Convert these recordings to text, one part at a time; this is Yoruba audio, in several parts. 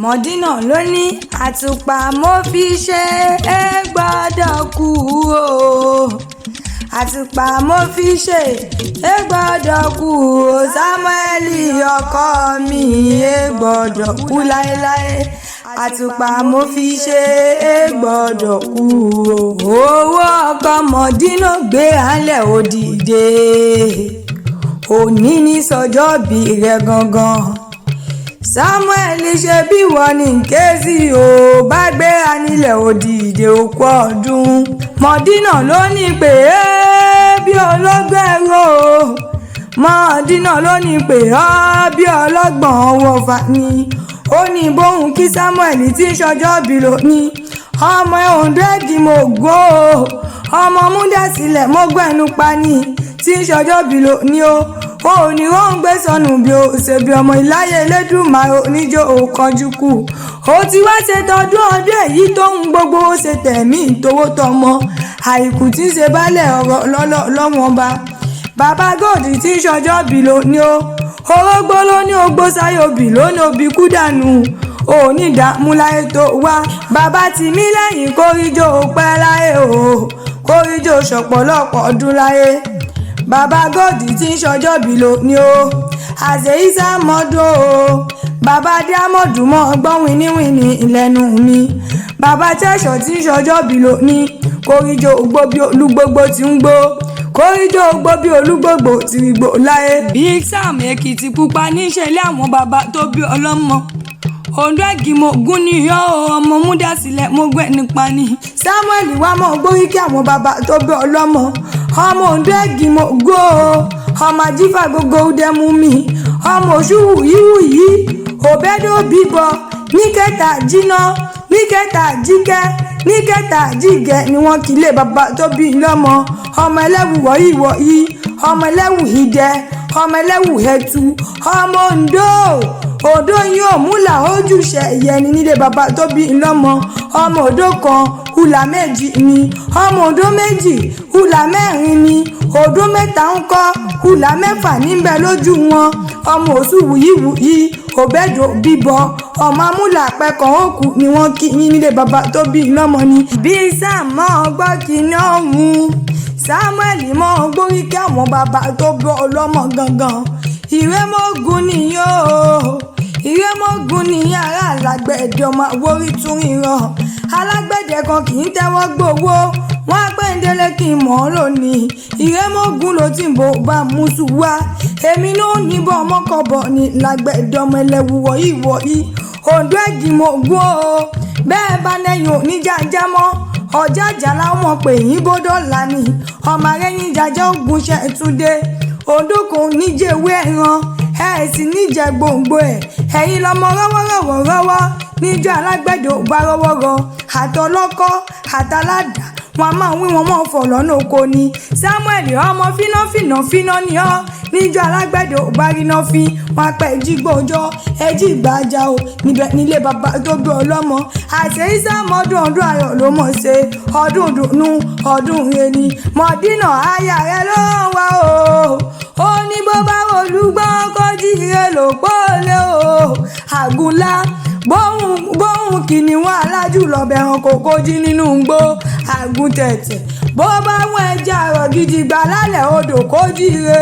Mọ̀dínà ló ní àtùpà mo fi ṣe é gbọ́dọ̀ kú o, àtùpà mo fi ṣe é gbọ́dọ̀ kú o, Samuel ọkọ mi é gbọ́dọ̀ kú láéláé, àtùpà mo fi ṣe é gbọ́dọ̀ kú o. Owó ọkọ Mọ̀dínà gbé alẹ́ òdìdé, òní ní sọjọ́bí rẹ̀ gangan. Samuel ṣe bí wọ́n ní kéésì o, bá gbéra nílẹ̀ òdìdé òkú ọdún. Mọ̀dínà ló ní pé é bí ọlọ́gbọ́n ẹ̀rọ o, Mọ̀dínà ló ní pé ọ́ bí ọlọ́gbọ̀n wọ̀fà ni. Ó ní bóun kí Samuel tí ń ṣọjọ́ bí lónìí, ọmọ ẹ̀húndẹ́ẹ̀dì mo gbó o, ọmọ múdàsílẹ̀ mo gbẹ́nu pa ni tí ń ṣọjọ́ bí lónìí o. Ó ní wọ́n ń gbé sọnù bí o ṣe bí ọmọ ìláyé Elédùmarè oníjó òkanjú kù. Ó ti wá ṣe tọdún ọdún èyí tó ń gbogbo ó ṣe tẹ̀mí ìtòwó tọmọ àìkú tí ń ṣe baálẹ̀ ọ̀rọ̀ lọ́wọ́n ba. Bàbá Gold tí ń ṣọjọ́ bí lónìí o, orógbó ló ní ogbó sáyòbí ló ní obì kú dànù, òní ìdààmú láyé tó wá. Bàbá tì mí lẹ́yìn kóríjó pẹ́ láyé o, kóríjó ṣọ̀pọ̀lọpọ̀ ọdún láyé. Bàbá Gold tí ń ṣọjọ́ bí lónìí o, àṣeyíṣà mọ́dún o. Bàbá Diamond mọ́ gbọ́n wíníwíní ìlẹ́nu mi. Bàbá Treasure tí ń ṣọjọ́ bí lónìí, kóríjó gbó bí olúgbógbó ti ń gbó, kóríjó gbó bí olúgbògbò ti ń gbó láyé. Big Sam Èkìtì pupa níṣẹ́ ilé àwọn bàbá tó bí ọlọ́mọ. Ondo Ẹ̀gìmọ̀gún ni yọ́ o, ọmọ múdàsílẹ̀ mo gbẹ́ nípa ni. Samuel wá mọ́ gbórí kí àwọn bàbá tó bí ọlọ́mọ. Ọmọ Ondo Ẹ̀gìmọ̀gún o, ọmọ ajífà gbogbo dẹ́mu mi, ọmọ òṣùwù yíwù yí, òbẹ́dọ̀ bíbọ, níkẹta jiná, níkẹta jíkẹ́, níkẹta jígẹ ni wọ́n kì í lé bàbá tó bí lọ́mọ. Ọmọ ẹlẹ́wù wọ̀nyí wọ̀nyí, ọmọ ẹlẹ́wù ìdẹ, ọmọ ẹlẹ́wù ẹtu, ọmọ Ondo Odo yín ò múlà ojúṣe ìyẹni nílé bàbá tó bí lọ́mọ. Ọmọ Odo kan hùlà méjì ni, ọmọ Odo méjì hùlà mẹ́rin ni, Odo mẹ́ta ń kọ́ hùlà mẹ́fà níbẹ̀ lójú wọn. Ọmọ òṣù wùyíwùyí òbẹ́dọ̀ bíbọ, ọmọ amúlà pẹ̀kàn òkú ni wọ́n kí yín nílé bàbá tó bí lọ́mọ ni. Bí Sam mọ́ gbọ́ kíní ọ̀hún, Samuel mọ́ gbórí kí àwọn bàbá tó bí ọlọ́mọ gangan. Ìrẹ́mọ̀gùn nìyó o, ìrẹ́mọ̀gùn ní ará alágbẹ̀dẹ ọmọ àwórí tún ríran. Alágbẹ̀dẹ kan kì í tẹ́wọ́ gbowó, wọ́n á pẹ́ ń délé kí n mọ̀ ọ́ lónìí. Ìrẹ́mọ̀gùn ló ti ń bò bá mùsùn wá, èmi náà níbọn ọmọkọ̀bọ̀ ní lágbẹ̀dẹ ọmọ ẹlẹ́wù wọ̀nyí wọ̀nyí. Ondo Ẹ̀gìmọ̀gún o, bẹ́ẹ̀ bá nẹ́yìn oníjàjà mọ́, ọjà àjàlá wọn pè yín bódò lání. Ọmọ arẹ́yìn jàjà ògùn ṣe túnde, Ondo kò níjẹ̀wé ẹran, ẹ sì níjẹ gbòǹgbò ẹ̀. Ẹ̀yin lọmọ rọ́wọ́rọ́wọ́ rọ́wọ́ níjọ́ alágbẹ̀dẹ ò bá rọ́wọ́ rọ, àtọlọ́kọ́ àtàládàá wọn a máa wí wọn mọ́ fọ̀ lọ́nà oko ni. Samuel ọmọ fínáfínà fíná ni ọ́, níjọ́ alágbẹ̀dẹ ò bá ríná fín, wọn apẹ̀ jígbójọ́ ẹjí ìgbàjà o níbẹ̀ nílé bàbá tó bí ọlọ́mọ. Àṣeyíṣà mọ́dún ọdún ayọ̀ ló mọ̀ ṣe, ọdún dùnú ọdún rẹ ni. Mọ̀dínà aya rẹ ló ń wá o, ó ní bó bá olúgbọ́n kó jíire ló pọ́lẹ́ o. Àgúnlá bóun kìnìún alájù lọ́bẹ̀ hàn kò kojú nínú igbó àgùntẹ̀tẹ̀. Bó bá wọn ẹja àrọ̀ gidi gbà lálẹ́ odò kó jíire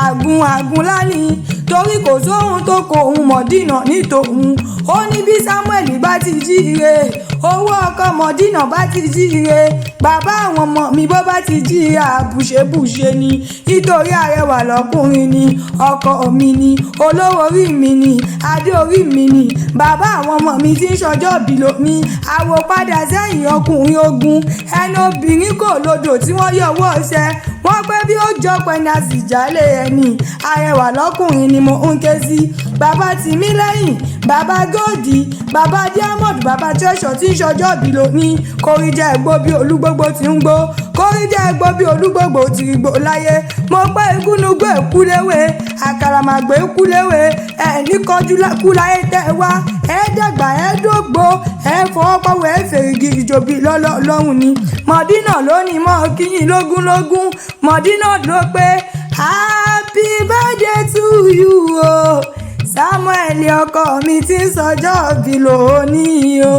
àgùn àgùnlá ni, torí kò sóhun tó kò òun Mọ̀dínà ní tòun. Ó ní bí Samuel bá ti jíire, owó ọkọ Mọ̀dínà bá ti jíire, bàbá àwọn ọmọ mi bó bá ti jíire àbùṣebùṣe ni. Nítorí arẹwà lọkùnrin ni, ọkọ mi ni, olówó orí mi ni, adé orí mi ni, bàbá àwọn ọmọ mi tí ń ṣọjọ́ bí lónìí. Àwò padà sẹ́yìn ọkùnrin ogun, ẹnu obìnrin kò lodò tí wọ́n yọwọ́ ọṣẹ. Wọ́n pẹ́ bí ó jọ pẹ́ni a sì jálè ẹni. Arẹwà lọkùnrin ni mo ń ké sí. Bàbá tì mí lẹ́yìn, bàbá Gold, bàbá Diamond, bàbá Treasure tí ń ṣọjọ́ bí lónìí. Kóríjẹ́ ẹ̀gbó bí olúgbógbó ti ń gbó, kóríjẹ́ ẹ̀gbó bí olúgbògbò ti gbó láyé. Mo pẹ́ igúnnugún èkúléwé, àkàràmàgbò èkúléwé, ẹ̀ ní kọjú kú láyé tẹ́ wá, ẹ dàgbà ẹ dógbò, ẹ fọwọ́pọ̀wọ́ ẹ fèrègì ìjòbí lọ́lọ́ lọ́hùn ni. Mọ̀dínà ló ní mọ́ kíyìn lógún lógún. Mọ̀dínà ló pé happy birthday to you o. Samuel ọkọ mi ti ń sọjọ́ bí lónìí o.